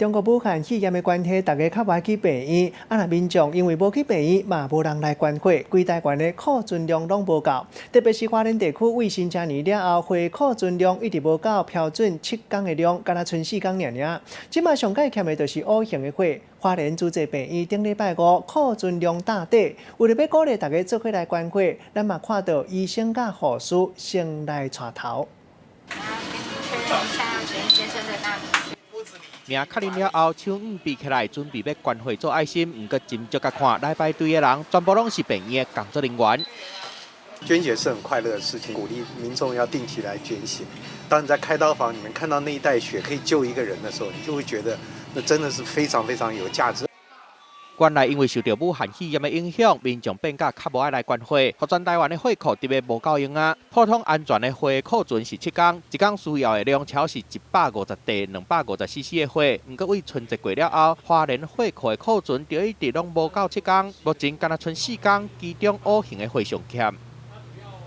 中國武漢肺炎的關係，大家較無愛去病院。啊，若民眾因為無去病院，嘛無人來捐血，規台灣的庫存量攏無夠。特別是花蓮地區，為新正年了後，血庫存量一直無夠標準7工的量，干焦賰4工爾爾。這馬上蓋欠的就是 O 型的血。花蓮諸濟病院頂禮拜五庫存量打底，為著欲鼓勵大家做伙來捐血，咱嘛看到醫生佮護士先來帶頭。名確認了後，手紡備起來，準備欲捐血做愛心。毋過斟酌共看，來排隊的人全部攏是病院的工作人員。捐血是很快樂的事情，鼓勵民眾要定期來捐血。當你在開刀房裡面看到那一袋血可以救一個人的時候，你就會覺得那真的是非常非常有價值。原來因為受著武漢肺炎的影響，民眾變甲較無愛來捐血，予全台灣的血庫特別無夠用啊。普通安全的血庫存是7工，一工需要的量超是150袋250 cc 的血。毋過為春節過了後，花蓮血庫的庫存就一直攏無夠七工，目前干焦賰4工，其中 O 型的血上欠。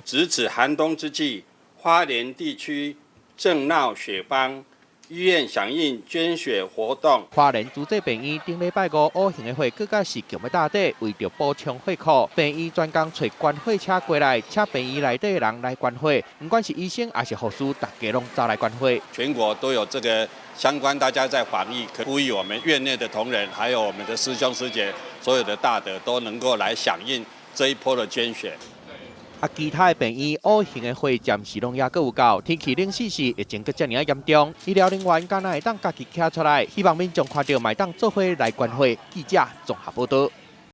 值此寒冬之際，花蓮地區正鬧血荒。醫院響應捐血活動。花蓮諸濟病院頂禮拜五 O 型的血閣較是強欲打底，為著補充血庫，病院專工揣捐血車過來，請病院內底的人來捐血。毋管是醫生抑是護士，大家攏走來捐血。全國都有這個相關，大家在防疫，呼籲我們院內的同仁，還有我們的師兄師姐，所有的大德都能夠來響應這一波的捐血。啊，其他的病院 O 型的血暫時攏猶閣有夠，天氣冷死死，疫情閣遮爾仔嚴重，醫療人員敢若會當家己徛出來，希望民眾看著嘛會當做伙來捐血。記者綜合報導。